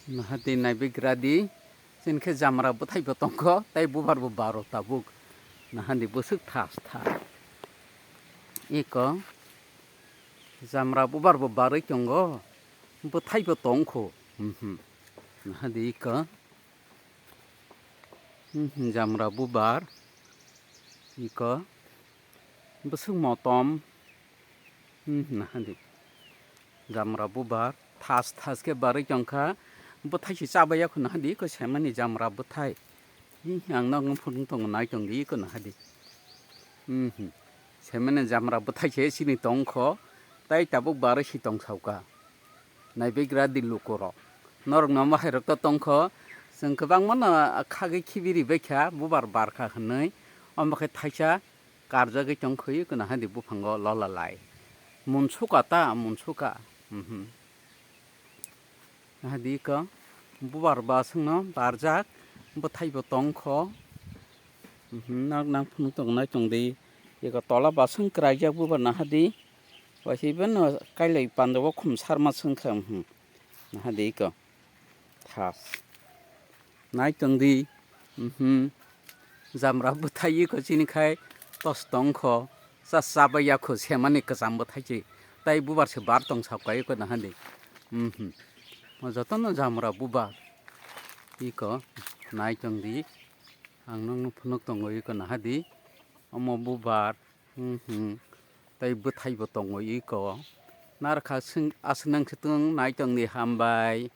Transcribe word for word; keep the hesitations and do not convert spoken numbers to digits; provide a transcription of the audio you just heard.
Nahadi naibegradi, chini khe jamra bwthai bo tongkho, tei bubar bo baro tabuk. Nahadi bwswk thas thas. Iko jamra bubar bo barwi tongo, bwthai bo tongkho. Mhm. Nahadi iko. Mhm, jamra bubar. Iko. Bwswk motom. Hmm, nahadi. Jamra bubar. Thas thas khe barwi tongkha. Bwthai se chabaiya kho nahadi. Iko semani jamra bwthai. Hi, ang nok nung phunung tongo nai tongdi iko nahadi. Hmm, hmm. Semani jamra bwthai se sini tongkho. Tai tabuk barwi si tong sauka. Naibegradi lukurok. Norokno mohairok to tongkho. Chwng kwbangmano khagwi khibiri baikha, bubar barkha hwnwi. Omo khe thaisa karjagwi tongkhwi, iko nahadi buphango lola lai. Munsuka ta, munsuka. Mhm. Nahadi iko bubar baswngno barjak, bwthai bo tongkho. Mhm, nok nang phunuk tongnai tongdi. Iko tola baswng kwraijak bubar nahadi. Waisibano kailai pandao khum sarma swngkha, mhm. Nahadi iko. Thas. Nai tongdi. Mhm. Jamra bwthai iko chini khai tos tongkho. Cha chabaiya kho semani kwcham bwthai chi. Tai bubar se bar tong sak kai iko nahadi. Mhm. Mo jotono jamra bubar. Iko nai tongdi. Ang nokno phunuk tongo iko nahadi. Omo bubar. Mhm. Tai bwthai bo tongo iko. Narkha aswk nang se tong nai tongdi hambai.